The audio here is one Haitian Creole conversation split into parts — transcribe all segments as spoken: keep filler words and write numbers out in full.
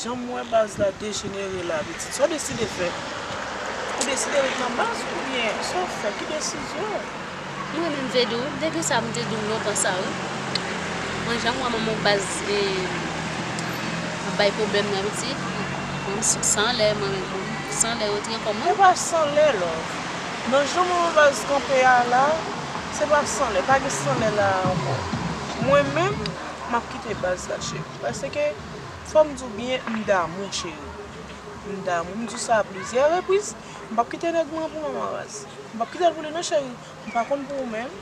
Jan m wè baz la dejenere la, pitit, sa w deside fè? Ou deside ret nan baz oubyen sa w fè? Ki desizyon w? Mwen menm, Vedou, depi sa m te di w lontan sa, wi. Mwen, jan m wè manman baz e, ap bay pwoblèm nan, pitit. Mwen, m sou san lè, mwen menm, mwen, san lè, yo te kòman? E pa san lè, love. Nan jan manman baz kanpe a la, se pa san lè, pa gen san lè la a ankò. Mwen menm, m ap kite baz la, cheri. Paske, fò m di w byen, m damou, cheri. M damou, m di w sa a plizyè repriz. M p ap kite nèg mwen pou manman baz. M p ap kite l pou li non, cheri. M pa konn pou ou menm.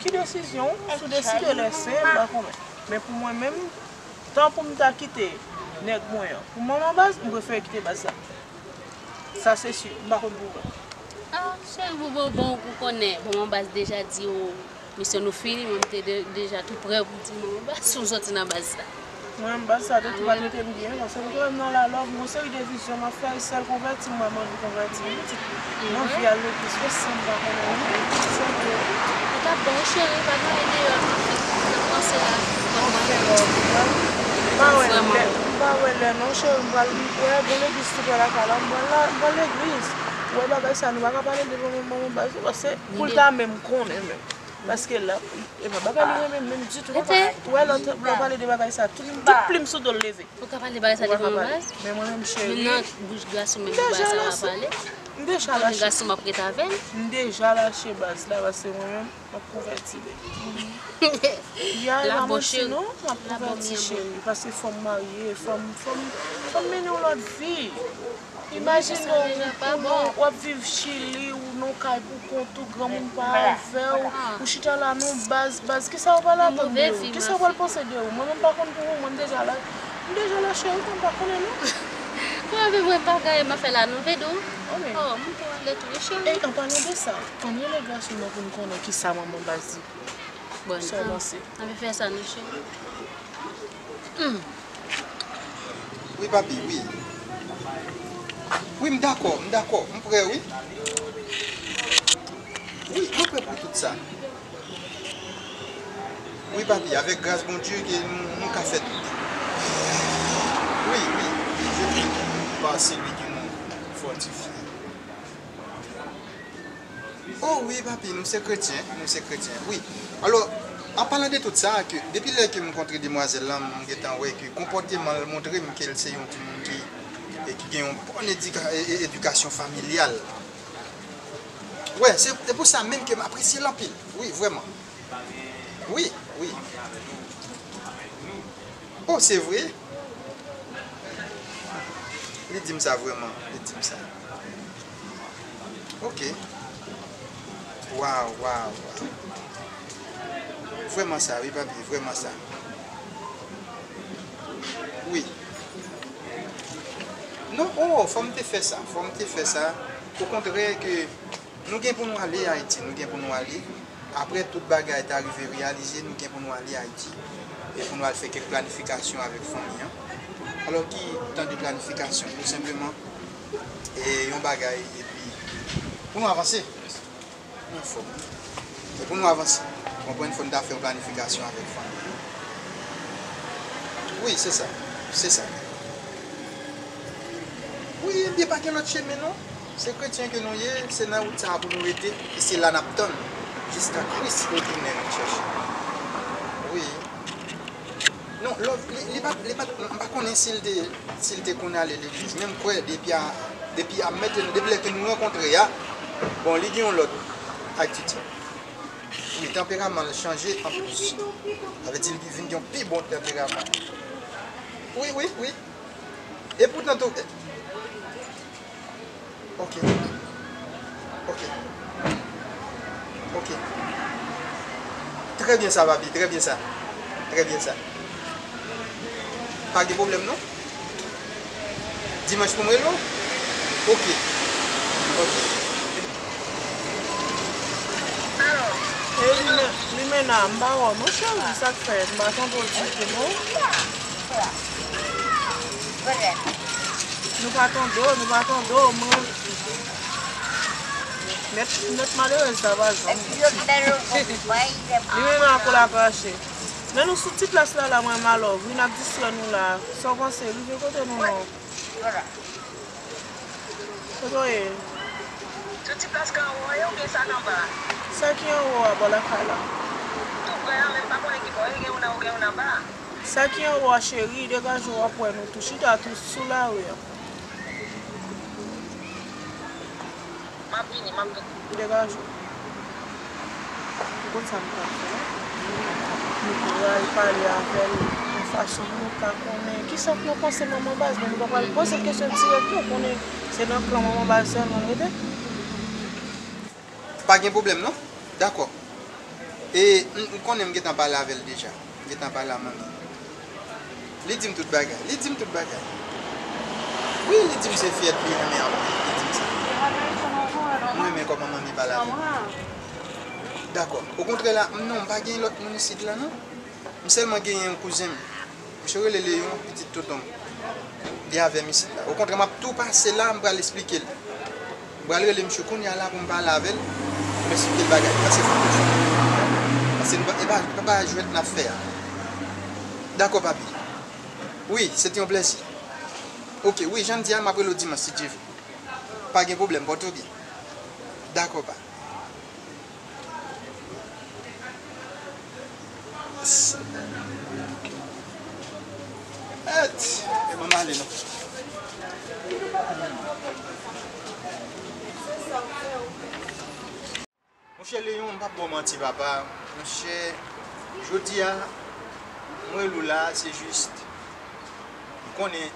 Ki desizyon w? Si w deside lèse, m pa konnen. Men pou mwen menm, tan pou m ta kite nèg mwen an pou manman baz, m prefere kite baz la. Sa se si, m pa konn pou ou menm. Ah, cheri, pou bon, bon, ou konnen, manman baz deja di w, misyon nou fini, mwen m te de- deja tou prè pou di manman baz, si w soti nan baz la. Mwen menm baz sa te tou pa trete m byen, paske m twouve m nan la love, gon seri de vizyon m ap fè, sèl konvèti m, mwen m anvi konvèti m, pitit. M anvi al legliz, fè san m pa konnen, wi, pitit, sèl ke. Ou t ap bon, wi, cheri, pa gen anyen deyò, nan fi, nan panse a, M ap fè love, wi. M pa wè lè, m pa wè lè non, cheri, m pral, m wè gon legliz tou prè lakay la, m pral la, m pral legliz. Ou wè bagay sa, nou pa ka pale devan manman baz, paske pou l ta menm konnen menm. Paske la, e pa bagay li renmen menm ditou. Ou wè lè w pale de bagay sa, tout, tout plim sou do l leve. Ou ka pale bagay sa devan manman baz? Men mwen menm cheri. Men nan bouch gason menm pou bagay sa pa pale. M deja lache. Gason m ap ret avè l. M deja lache baz la, paske mwen menm, m ap konvèti li. Ya, e pa manti non, m ap konvèti cheri, paske fò m marye, fò m, fò m, fò m mennen yon lòt vi. Imajine w, w ap viv Chili, ou nan kay pou kont ou, granmoun pa avè w, ou chita la nan baz, baz, kisa yo pral atann de ou? Kisa yo pral panse de ou? Mwen menm m pa konn pou ou, mwen m deja la, m deja la cheri, mwen pa konnen non. Mwen avè mwen pa gen anyen m ap fè la non, Vedou. Oh, mwen pou ale tou wi cheri. E an palan de sa, ann rele gason nan pou n konnen kisa manman baz di. Sa w panse? Ann fè sa non cheri. Wi papi, wi. Wi, m dakò, m dakò. M prè, wi. Wi, mwen prè pou tout sa. Wi papi, avèk gras Bondye ke nou, nou ka fè tout. Wi, wi, wi, je prie par celui que nous fortifie. Oh wi papi, nou se kretyen, nou se kretyen, wi. Alò, an palan de tout sa, ke depi lè ke m kontre demwazèl lan, m gentan wè ke konpòteman l montre m ke l se yon timoun ki, e ki gen yon bòn edika, e, e, edikasyon familyal. Wè, se, se pou sa menm ke m apresye l anpil, wi, vrèman. Wi, wi. Oh, se vre? Li di m sa vrèman, li di m sa. Ok. Waw, waw, waw. Vrèman sa, wi, papi, vrèman sa. Wi. Non, oh, fò m te fè sa, fò m te fè sa. Okontrè ke nou gen pou nou ale Ayiti, nou gen pou nou ale. Apre tout bagay ta rive reyalize, nou gen pou nou ale Ayiti. E pou nou al fè kèk planifikasyon avèk fanmi an. Alò ki tan de planifikasyon? Tou senpleman, e yon bagay, epi pou nou avanse. Mwen fò. E pou nou avanse. Konprann, fò n ta fè yon planifikasyon avèk fanmi an. Wi, se sa. Se sa. Wi, ebyen pa gen lòt chemen non. Se kretyen ke nou ye, se nan wout sa a pou nou rete, e se la n ap tann jiska Kris retounen nou chèche. Wi. Non, love, li, li pa, li pa, m pa konnen si l te, si l te konn ale legliz, men m kwè depi a, depi a mentnan, depi lè ke nou rankontre a, bon, li gen yon lòt atitid. Wi, tanperaman l chanje anplis. Sa vle di li vin gen yon pi bon tanperaman. Wi, wi, wi. E poutan tou, Ok. Ok. Ok. Trè byen sa, papi. Trè byen sa. Trè byen sa. Pa gen pwoblèm, non? Dimanch pou m rele w? Ok. Ok. E li men, li men nan, m pa wè w non, cheri, sa k fè? M pa tande w ditou, non. Nou pa tande w, nou pa tande w, mwen. Nèt, nèt malerèz sa pa janm. Li menm ak w la krache. Men nou sou ti plas la, la, mwen, Malòv. Wi, n ap distrè nou la. Sa w panse? Rive kote nou non? Kote w ye? Sou ti plas ka anwo a ye oubyen sa k anba a? Sa ki anwo a bò lakay la. Tou prè a, men m pa konnen ki bò, e gen youn anwo, gen youn anba a. Sa ki anwo a, cheri, degaje w, w ap wè nou tou. Chita tou sou lari a. M ap vini, m ap vini. Degaje w. Ou konn sa m pral fè? Nou pral pale avè l yon fason pou nou ka konnen kisa k nan panse manman baz, men nou pa pral poze l kesyon dirèk non, konnen se nan plan manman baz sèlman l rete. Pa gen pwoblèm non. Dakò. E m, m konnen m gentan pale avè l deja. M gentan pale a manmi. Li di m tout bagay. Li di m tout bagay. Wi, li di m se fiyèt li renmen anpil. Li di m sa. M renmen kòman manmi pale avè m. Dakò. Okontrè la, m non, m pa gen lòt moun isit la non. M sèlman genyen yon kouzen m. Misye rele Leyon, pitit tonton m. Li avè m isit la. Okontrè, m ap tou pase la, m pral esplike l. M pral rele misye kounye a la pou m pale avè l, pou m esplike l bagay. Paske fòk nou fè. Paske nou pa, e pa, e pa jwèt n ap fè a. Dakò, papi. Wi, se te yon plèzi. Oke, wi, jan m di a, m ap rele w dimanch, si Dye vle. Pa gen pwoblèm, pòte w byen. Dakò, pa. Et, e ban m ale non. Monchè Leyon, m p ap ba w manti, papa. Monchè, jodi a, mwen rele w la, se jis, m konnen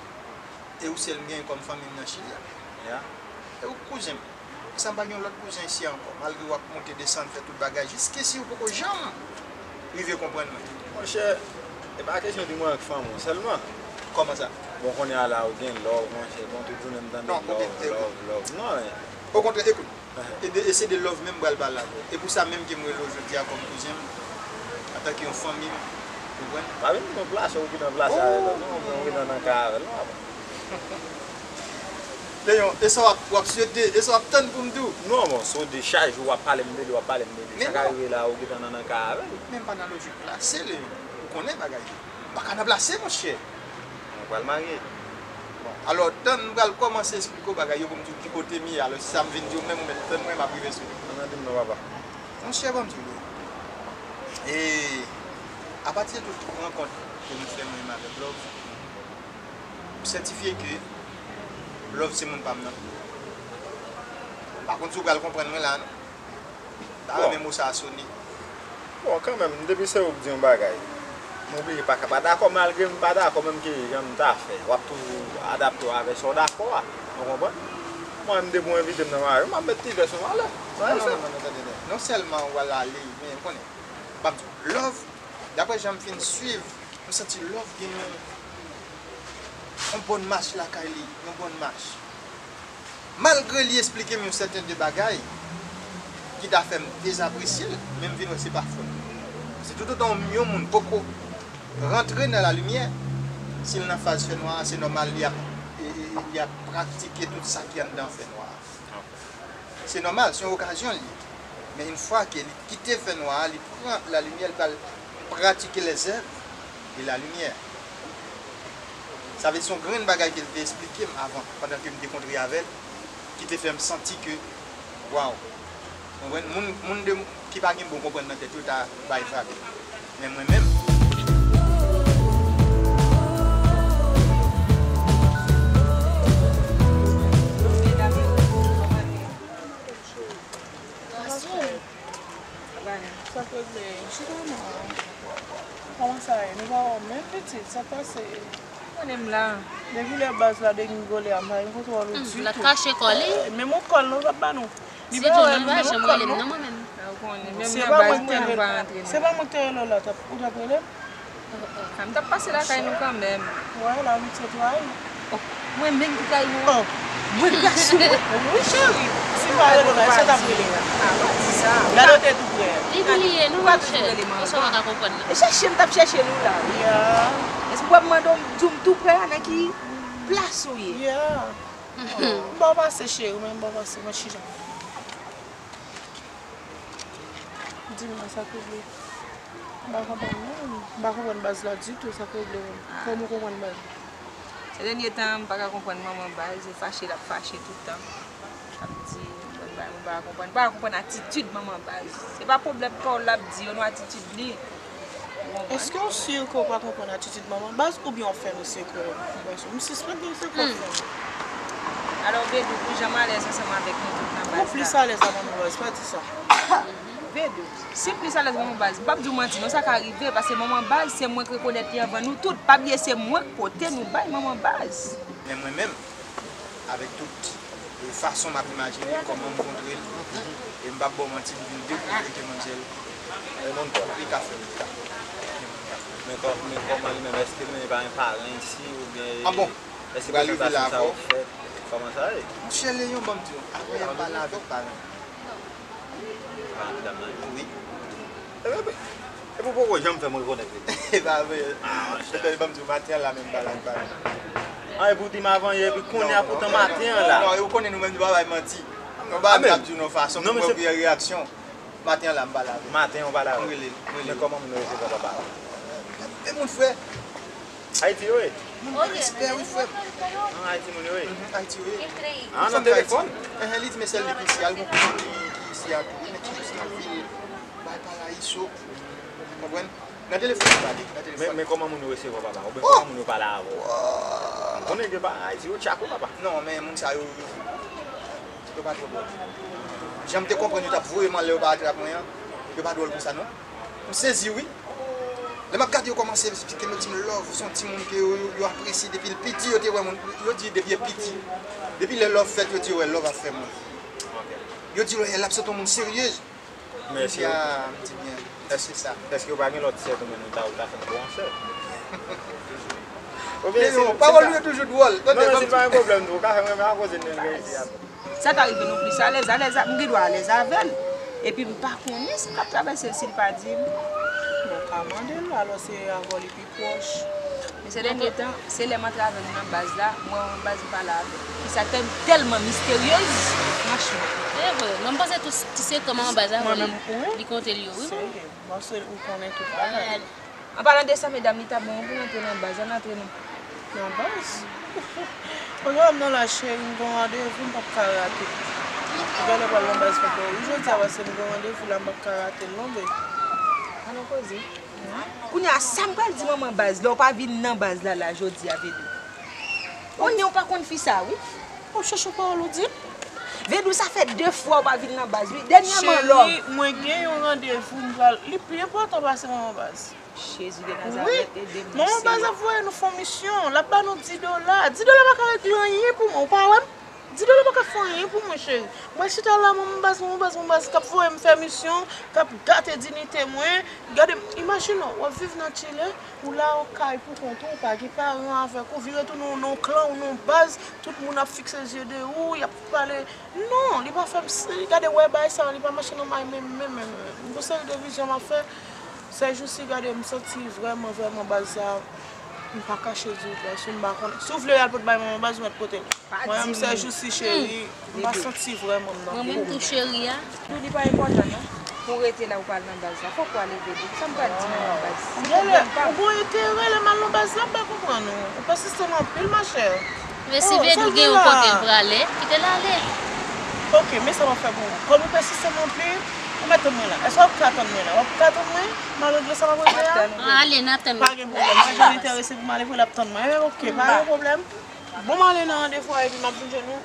e ou sèl m genyen kòm fanmi m nan Chili a. Ya. E ou kouzen m. Sa m pa gen yon lòt kouzen isi a ankò, malgre w ap monte desann, fè tout bagay, jiskesi ou poko janm rive konprann mwen. Monchè, e pa kesyon di mwen ak fanmi w sèlman. Kòman sa? Bon, kounye a la, ou gen love, monchè, bon, tout jounen m tande love, love, love. Non, men. Okontrè, ekout, e de, e se de love menm m pral pale avè w. E pou sa menm ke m rele w jodi a kòm kouzen m, antanke yon fanmi m, ou konprann? Pa vin nan plas ou ki nan plas avè l, non, ou ki nan, nan kay avè l, non, papa. Leyon, e sa w ap, w ap swete, e sa w ap tann pou m di w? Non, bon, se yon dechaj, w ap pale m de li, w ap pale m de li. Sa ka rive la, ou gentan nan, nan kay avè l. Men m pa nan lojik plase, Leyon. Ou konnen bagay yo. M pa ka nan plase, monchè. Mwen pral marye. Bon, alò, tann m pral kòmanse esplike w bagay yo pou m di w ki kote m ye. Alò, si sa m vin di w menm, ou mèt tann mwen, m ap rive sou li. Ann di m non, papa. Monchè, ban m di w, Leyon. E, apati de tout rankont ke nou fè mwen menm avèk Love, m sètifye ke Love se moun pa m nan. M pa konn si w pral konprann mwen la, non. M ta renmen mo sa a sone. Bon, kanmenm, depi se ou k di yon bagay, m oblije pa ka pa dakò, malgre m pa dakò menm ki jan m ta fè. W ap toujou adapte w avè sa w dakò a. Ou konprann? Mwen menm, depi w envite m nan maryaj, m ap met ti vès yon valè. Non, non, non, non, tande, tande. Non sèlman w al ale, men ou konnen, ban m di w, Love, daprè jan m fin swiv, m santi Love gen yon, yon bòn mach lakay li, yon bòn mach. Malgre li esplike m yon sèten de bagay ki ta fè m dezapresye l, men m vin wè se pa fòt li. Se toutotan yon moun poko rantre nan lalimyè, si l nan faz fènwa, se nòmal li ap, e, e, li ap pratike tout sa ki anndan fènwa. Se nòmal, se yon okazyon l ye. Men yon fwa ke li kite fènwa a, li pran lalimyè, li pral pratike lèzèv de lalimyè. Sa vle di se yon grenn bagay ke l te esplike m avan, pandan ke m te kontre avè l, ki te fè m santi ke, waw, konprann? Moun, moun de, ki pa gen bon konprann nan tèt yo ta bay frape. Men mwen menm, Sa k regle? Chita non. Kòman sa ye? Nou pa wè w menm pitit, sa k pase? Konnen m la. Depi lè baz la degringole a, m pa gen kontwòl ou ditou. L ap kache kò li. Menm yon kòl non l p ap ba nou. Li pa wè m, menm yon kòl non. Ou konnen, menm nan baz mwen, nou pa rantre non. Se pa mwen ki te rele w la, t ap, ou t ap rele m? Oh, oh, sa m t ap pase lakay nou kanmenm. Wè, la ou te trayi. Oh, mwen menm ki trayi nou an? Oh. Mwen k gason. Wi, cheri. Si m pa rele w la, sa t ap rele a? Ah, pa di sa. Gade w te tou prè. Li bliye nou, monchè. Ou pa toujou rele m ankò. Kisa w pa ka konprann nan? E chèche m t ap chèche nou la. Ya. Èske w ap mande w di w m tou prè a nan ki plas ou ye? Ya. M ba w pase, cheri, men m ba w pase, mwen chita. Di m nan sa k rive. M pa konprann non, m pa konprann baz la ditou, sa pwoblèm ou? Kòman ou konprann baz? Sè dènye tan, m pa ka konprann manman baz, e fache l ap fache tout tan. L ap di, mwen pa, mwen pa konprann, m pa konprann atitid manman baz. Se pa pwoblèm pa w l ap di yo non, atitid li. Ou konprann? Èske w si ke w pa konprann atitid manman baz oubyen w fèmen sekre w? Paske m sispèk gen sekre w fèmen. Alò, Vedou, pou jan m alèz ansanm avèk nou tout nan baz la. Ou plis alèz a manman baz, pa di sa. Vedou, si m plis alèz manman baz, m p ap di w manti non, sa ka rive, paske manman baz, se mwen k rekonèt li anvan nou tout. Pa bliye se mwen k pote nou bay manman baz. Men mwen menm, avèk tout, e, fason m ap imajine kòman m kontre l, e m p ap ba w manti, m vin dekouvri ke manzèl, e, li ka fè l ta. Men kò-, men kòman li menm, èske li menm li pa gen paran isi oubyen èske pretantasyon sa yo fèt? Kòman sa ye? Monchè Leyon, ban m di w, apre m pale avèk paran. Paran medam nan yo? Wi. Epi, epi w poko janm fè m rekonèt li. E pa vre. Monchè. Ban m di w, maten an la menm bagay, bagay. An, epi w di m avan yè, epi kounye a poutan maten an la. Non, non, ou konnen nou menm nou pa bay manti. Nou pa ap di w nan fason pou mwen pran reyaksyon. Maten an la, m pale avè l. Maten an w pale avè l. M rele l, m rele l. Men kòman moun yo resevwa papa a? E moun frè. Ayiti yo ye? Moun respè, wi, frè m. An, Ayiti moun yo ye? Mhm, Ayiti yo ye. An, nan telefòn? Enhen, li di men sèl li ki isi a, li gon kouzen ki isi a tou, wi, men ki jis nan vil, bay Parayiso. Konprann? Nan telefòn li pale, nan telefòn. Men, men kòman moun yo resevwa papa? Oubyen kòman moun yo pale avè w? M konnen ke pa Ayiti yo tchako papa. Non, men moun sa yo, yo, yo pa twò bon. Jan m te konprann yo t ap voye m anlè yo pa atrap mwen an, yo pa dwòl konsa non. M sezi wi. Lè m ap gade yo kòmanse eksplike m, yo di m love, se yon timoun ke yo, yo, yo apresye depi l piti, yo te wè moun, yo di depi l piti. Depi lè love fèt, yo di yo wè love ap fè moun. Yo di lè l ap sot yon moun serye. Men èske, m di a, m di byen, se sa. Èske w pa gen lòt sè tou menm, ou ta, ou ta fè m bon sè? Oubyen si, non, pawòl ou yo toujou dwòl. Non, men si l pa gen pwoblèm tou, ou ka fè m renmen a koze n gen isi a tou. Sa ka rive nou plis alèz, alèz a, m gen dwa alèz avè l. Epi m pa konnen sa k ap travèse l si l pa di m. Bon, ou ka mande l, alò se avè w li pi pwòch. Men sè dènye tan, se lè m antre avè nou nan baz la, m wè manman baz m pale avè l. Fi sa tèl-, tèlman misteryez, franchman. Se vre, mwen m panse tout ti sekrè manman baz la, li konte l yo, wi. Serye, paske ou konnen tout bagay. An palan de sa, medam, li ta bon pou n antre nan baz. Ann antre non. Nan baz? Pwogram nan la, cheri, m gen yon randevou, m p ap ka rate. M genlè pral nan baz pou kò wi jodi a, paske m gen yon randevou la, m p ap ka rate l non, baby. Ann koze. Kounye a, sa m pral di manman baz, lè w pa vin nan baz la, la, jodi a, Vedou. Kounye a, w pa konn fi sa, wi. W ap chèche yon pawòl ou di l. Vedou, sa fè de fwa w pa vin nan baz, wi. Dènyèman, love. Cheri, mwen gen yon randevou, m pral, li pi enpòtan pase manman baz. Jezi de Nazarèt, ede m, Senyè. Manman baz ap voye nou fè yon misyon. L ap ba nou dis dola. Dis dola pa ka regle anyen pou mwen. Ou pa wè m? Dis dola pa ka fè anyen pou mwen, cheri. Mwen chita la, manman baz, manman baz, manman baz, k ap voye m fè misyon, k ap gate diyite mwen. Gade, imajine w, w ap viv nan Chile, ou la, ou kay pou kont ou, ou pa gen paran avèk ou, vire tounen w nan yon klan, ou nan yon baz, tout moun ap fikse zye de ou, y ap pale. Non, li pa fè m, gade, wè bagay sa, li pa mache nan may menm, menm, menm, menm. Gon seri de vizyon m ap fè. Sèjousi, gade, m santi vrèman, vrèman baz sa, m pa kache di w, baz, si m pa konnen. Si w vle al pot bay manman baz, ou mèt pote l. Mwen menm, sèjousi, cheri, m pa santi vrèman m nan kò. Mwen menm tou, cheri a. Tou li pa enpòtan non. Pou w rete la, ou pral nan baz la. Fòk ou ale, Vedou. Sa m pral di manman baz? Ou gon enterè lè m al nan baz la, m pa konprann ou. Ou pèsiste m anpil, machè. Men si Vedou gen yon kote l prale, kite l ale. Ok, men sa m ap fè pou ou. Kòm ou pèsiste m anpil, ou mèt tann mwen la. Èske w ap ka tann mwen la? W ap ka tann mwen? M al regle sa m ap regle a? Ale, n a tann ou. Pa gen pwoblèm. Mwen jan enterese pou m ale vre, l ap tann mwen. Eh, ok, pa gen pwoblèm. Bon, m ale nan randevou a epi m ap vin jwenn ou.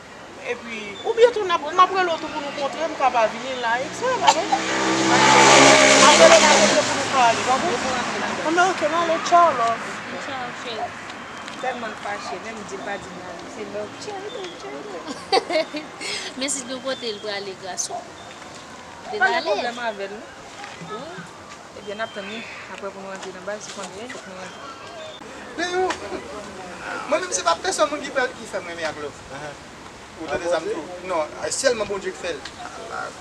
Epi, oubyen tou, n ap, m ap rele w tou pou nou kontre, m ka pa vini la, it's alright, baby. M ap rele w pou kontre pou nou pale, pa bon? Anben, ok, m ale, tchaw, love. Tchaw, cheri. Tèlman l fache, menm di l pa di m la, se love, cheri, cheri. Men si gen kote l prale, gason. Pa gen pwoblèm avè l, non. Ebyen, n ap tann li apre pou nou rantre nan baz, ou konnen, fòk nou rantre. Leyon, mwen menm se pa pèsòn moun ki fè, ki fè m renmen ak love. Ou tande sa m di w? Non, sèlman Bondye k fè l.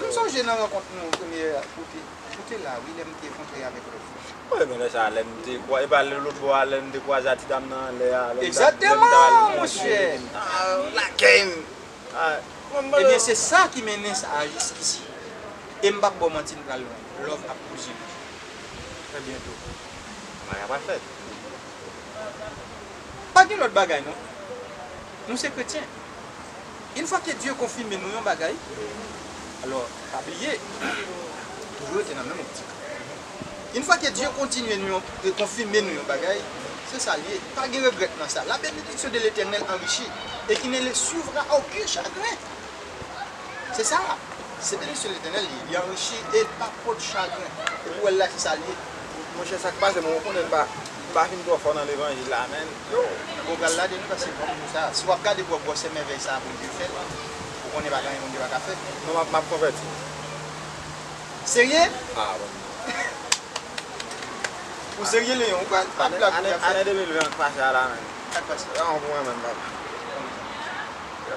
M sonje nan rankont nou premye, ou te, ou te la, wi, lè m te kontre avèk love. Wi, men lè sa a, lè m te kwa-, e pa lè lòt bò a, lè m te kwaze a ti dam nan anlè a, lè m ta, lè m ta al. Egzakteman, monchè. Lake m. Ebyen, se sa ki mennen sa a jiskisi. E m p ap ba w manti, m pral lwen. Love ap kouri. Trè byento. Sa pa ka pa fèt. Pa gen lòt bagay, non. Nou se kretyen. Une fois que Dieu confirme nou yon bagay, alò, pa bliye, toujou rete nan menm optik. Une fois que Dieu kontinye nou yon, e konfime nou yon bagay, se sa l ye. Pa gen regrèt nan sa. La bénédiction de l'Éternel enrichit et qui ne le suivra aucun chagrin. Se sa. Se benediksyon Letènèl li, li anrichi e l pa pot chagren. Epi w wè l la, se sa l ye. Monchè, sa k pase, mwen, ou konnen m pa, m pa fin twò fò nan levanjil la, men, yo. Bon, pral lage nou, paske kòm nou sa, si w ap gade pou w wè gwosè mèvèy sa a Bondye fè, ou konnen pa gen anyen Bondye pa ka fè. Non, m ap, m ap konvèti. Serye? Ah, bon. Ou serye, Leyon? Ou pa, pa blag pou w ap fè? Ane de mil ven an k pase a la, men. Sa k pase? Yon pou mwen menm, papa.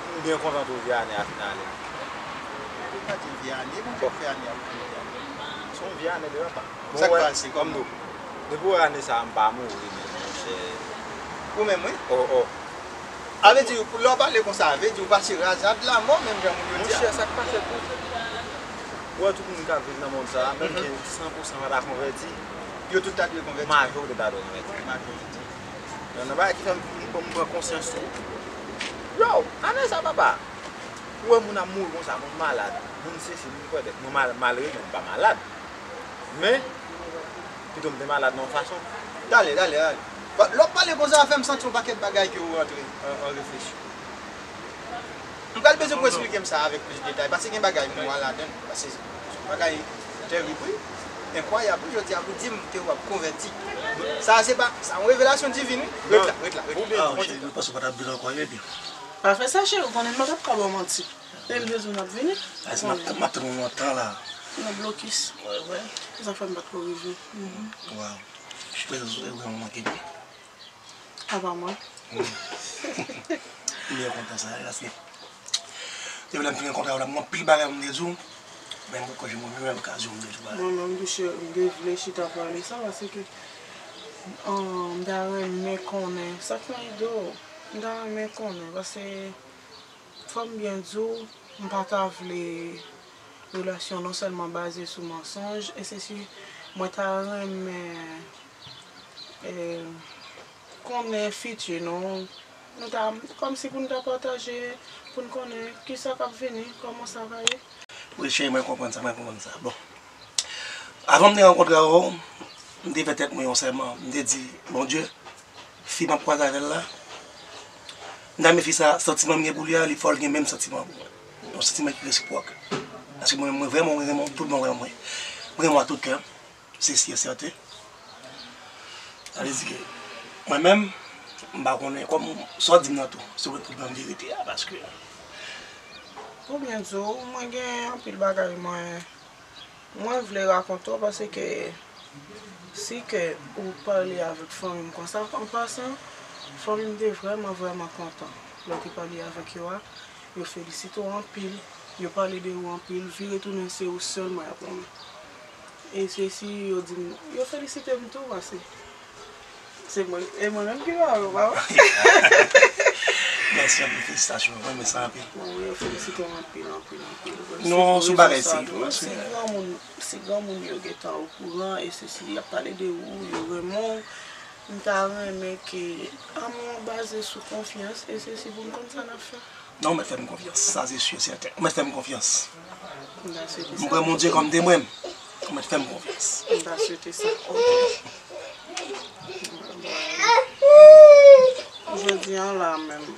M byen kontan tou vye ane a fin ale. Ou pa di vye ane, bon, fè ane a fin ale. Se yon vye ane deja, pa. Sa k pase, kòman? Depi w wè ane sa a, m pa mouri menm, monchè. Ou menm, wi? Oh, oh. A vle di, lè w pale konsa, vle di ou pase razad lamò, menm jan moun yo di a. Monchè, sa k pase tou? Ou wè tout moun k ap viv nan mond sa a, menm ki san pou san pa ta konvèti, yo tout ta dwe konvèti. Majorite ta dwe konvèti. Majorite. Nan, nan bagay ki fè m, m, m pran konsyans tou. Yo, ane sa, papa. Ou wè moun ap mouri konsa, moun malad, moun sesi, moun pwèdèt, moun mal, malere, men m pa malad. Men, pito m te malad nan yon fason. Talè, talè, talè. Lè w ap pale konsa, fè m santi yon pakèt bagay ke ou rantre an, an refleksyon. M pral bezwen pou w eksplike m sa avèk plis detay, paske gen bagay m wè ladan l, paske se yon bagay tèrib, wi, enkwayab, wi, jodi a pou di m ke w ap konvèti. Sa a se pa, sa yon revelasyon divin, wi. Ret la, ret la, ret la. Ah, cheri, m panse w pa t ap vin ankò, ebyen. Pa fè sa, cheri, ou konnen m pa t ap ka ba w manti. Lè m bezwen w, m ap vini. Ou konnen. M ap tann ou lontan la. Nan blokis. Wè, wè. Se sa fè m pa t ko rive. Mhm. Waw. Prezans ou te vrèman manke m. Apa mwen? M byen kontan sa, paske depi lè m fin rankontre w la, m gen anpil bagay pou m te di w, men m poko janm gen menm okazyon pou m te di w bagay. Mwen menm tou, cheri, m te vle chita pale sa, paske, ah, m ta renmen konnen sa k nan ide w. M ta renmen konnen, paske fò m byen di w, m pa ta vle relasyon non sèlman baze sou mansonj, e se si mwen ta renmen, eh, konnen fiti nou. Nou ta, kòmsi pou nou ta pataje, pou n konnen kisa k ap vini, kòman sa va ye. Wi, cheri, mwen konprann sa, mwen konprann sa. Bon. Avan m te rankontre avè w, m te fè tèt mwen yon sèman. M te di, Bondye, fi m ap kwaze avè l la, m ta renmen fi sa, santiman m gen pou li a, li fò l gen menm santiman pou mwen. Yon santiman ki resipwòk. Paske mwen, mwen vrèman, mwen renmen w tout bon kè mwen. Mwen renmen w a tout kè. Se si e sèten. Sa vle di ke mwen menm, m pa konnen, kòm sa w di m nan tou, se w ki ban m verite a, paske. Pou byen di w, mwen gen anpil bagay mwen, mwen vle rakonte w, paske si ke ou pale avèk fanmi m konsa, an pasan, fanmi m te vrèman, vrèman kontan lè w te pale avèk yo a. Yo felisite w anpil, yo pale de ou anpil, vire tounen se ou sèlman y ap renmen. E se si yo di m, yo felisite m tou, paske se mwen, e mwen menm ki ba yo, pa vre? Mèsi anpil, felisitasyon, mwen renmen sa anpil. Bon, wi, yo felisite w anpil, anpil, anpil. Non, sou bagay serye, wi. Si granmoun, si granmoun yo gentan okouran, e se si y ap pale de ou, yo renmen w, m ta renmen ke amou an baze sou konfyans, e se si pou n konn sa n ap fè. Non, ou mèt fè m konfyans, sa se si e sèten. Ou mèt fè m konfyans. M ta swete sa. M pran Bondye kòm temwen m. Ou mèt fè m konfyans. M ta swete sa. Ok. Jodi a la menm.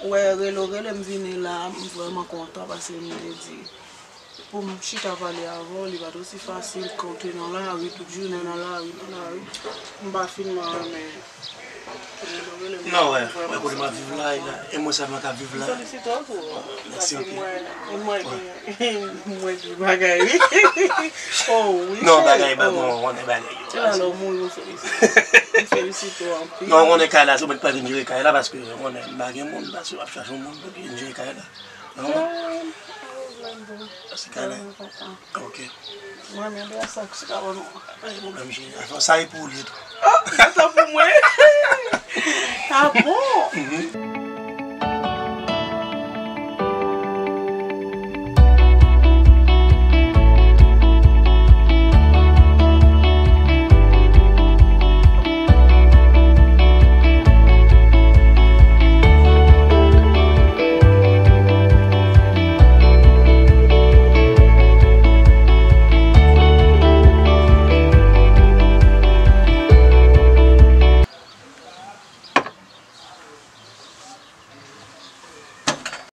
Ou wè, rele w rele m vini la, m vrèman kontan paske m te di, pou m chita pale avè w, li pa t osi fasil ke w te nan lari, tout jounen nan lari, nan lari. M pa finman renmen. Non, wè, wè kote m ap viv la, e la, e mwen sèlman k ap viv la. M felisite w tou. Mèsi anpil. Paske mwen, mwen gen, mwen gen bagay, wi. Oh, wi, cheri. Non, bagay, ba, bon, konnen bagay yo. Se la lè w mouri, m felisite. M felisite w anpil. Non, konnen kay la, se mwen ki pral vin jere kay la, paske konnen m pa gen moun, paske m ap chache yon moun pou ki vin jere kay la. Non. Sa se kay la. Ok. Mwen menm, sa ki se ka ban nou. Pa gen pwoblèm, cheri. Sa e pou ou li ye tou. Oh, gentan pou mwen. Ah bon?